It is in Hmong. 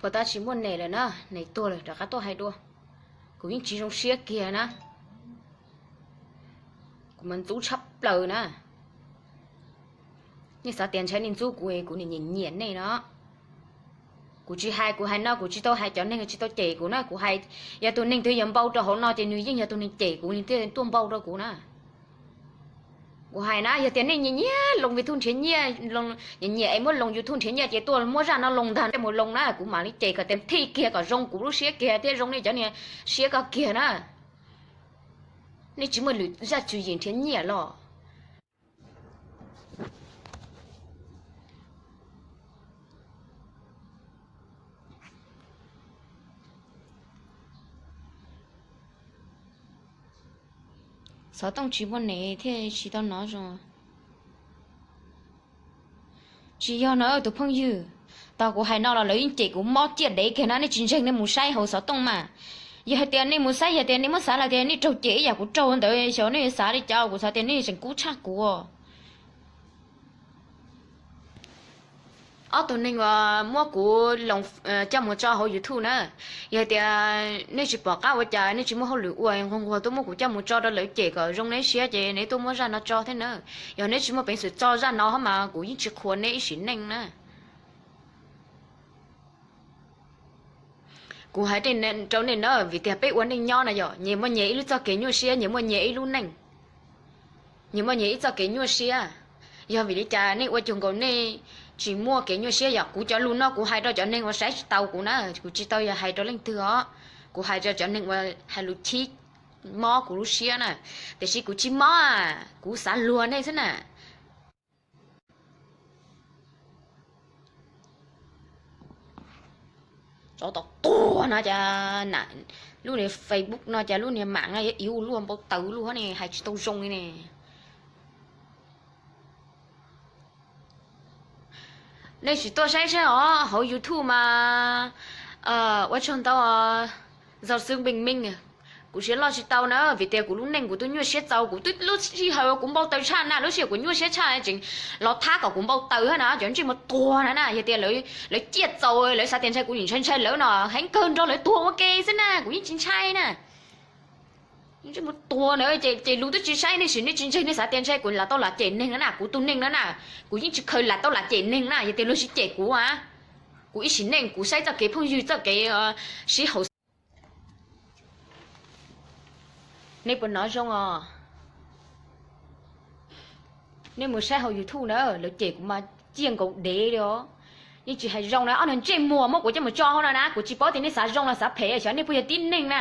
Puas tab tsis muaj nes lawm na, nes tuag lawm rov qab tuaj hais dua. Kuv yeej tsis zoo siab kiag na. Kuv mas ntxub tshaj plaws na. Nej xav tias ntshai nej ntxub kuv, kuv nim nyiam nyiam nej no. Kuv tsis hais, kuv hais no kuv tsis tau hais cov neeg tsis tau cem kuv na, kuv hais yog tus neeg twg yog npau rau hauv no ces nws yeej yog tus neeg cem kuv nws thiaj tuaj npau rau kuv na. Kuv hais na, yog tias nej nyiam nyiam loo YouTube nrhiav nyiaj, nyiam nyiam es muab loo YouTube nrhiav nyiaj ces tuaj muab zaj no loo ntag, mus loo na, kuv mam li cem kom tes thij kiag kom zoo kuv lub siab kiag thiab zoo nej cov niag siab ko kiag na. Nej tsis muaj lwm zaj tswv yim nrhiav nyiaj los? Xov tooj tsis muaj nes thiaj tsis tau nov zoo. Tsis yog no tus phooj ywg, tau kuv hais no los lawv yeej cem kuv mob ciaj dev kiag na, nej tsis ntseeg nej mus saib hauv xov tooj mas. Yog hais tias nej mus saib, yog tias nej muab xav los tias nej raug cem ib yam kuv raug ntawd xyov nej xav li cas, kuv xav tias nej tseem kub tshaj kuv. Ob tug neeg uas muab kuv coj mus tso hauv YouTube na, yog tias nej tsis pom qab ua cas, nej tsis muaj hauj lwm ua, nquag nquag tuaj muab kuv coj mus tso rau lawv cem kom zoo neb siab ces neb tuaj muab zaj no tso thiab na. Yog neb tsis muaj peev xwm tso zaj no mas kuv yeej tsis qhuas neb ib sim neej na. Kuv hais rau nej na, vim tias peb ua neej nyob na yom, nyias muaj nyias ib lub txoj kev nyuaj siab, nyias muaj nyias ib lub neej, nyias muaj nyias ib txoj kev nyuaj siab. Yog vim li cas nej ua cuag nkaus nej tsis muaj kev nyuaj siab? Yog kuv cov lus no kuv hais rau cov neeg uas saib tsis taus kuv na, kuv tsis tau yog hais rau leej twg os. Kuv hais rau cov neeg uas hais lus chib mob kuv lub siab na. Tiam sis kuv tsis mob, kuv xav luag nej xwb na. Tsov tom tuag no cas, lub niag Facebook no cas lub niag mam no yuav iv ua luaj npau taws luaj ne, hais tsis tau zoo li ne. Nej tsis tuaj saib saib os, hauv YouTube mas ua tsaug ntau. Zau xwb npeej meej, kuv siab loj tsis tau na, vim tias kuv lub neej kuv twb nyuaj siab txaus, kuv twb lub sij hawm kuv npau taws tshaj na, lub sij hawm kuv nyuaj siab tshaj tseem los thab kom kuv npau taws na, cov ntsej muag tuag na na, yog tias lawv ciaj txaus lawv xav tias ntshai kuv, nim ntshai ntshai lawv no heev kawg nrog lawv tuag ua ke xwb na, kuv yeej tsis ntshai na. Ntsej muag tuag na, ces lus twb tsis saib nej sim, nej tsis ntseeg nej xav tias ntshai kuv lam tau lam cem neeg na na, kuv tus neeg na na, kuv yeej tsis khaws lam tau lam cem neeg na, yog tias luag tsis cem kuv a, kuv ib sim neej kuv saib txoj kev phooj ywg txoj kev sib haum. Nej puas nov zoo os? Nej mus saib hauv YouTube na, lawv cem kuv mas ciaj nkaus dev li os. Yeej tsis hais zoo na, ob niag ntsej muag muab kuv coj mus tso hauv no na, kuv tsis paub tias nej xav zoo los xav phem, xyov nej puas yog tib neeg na.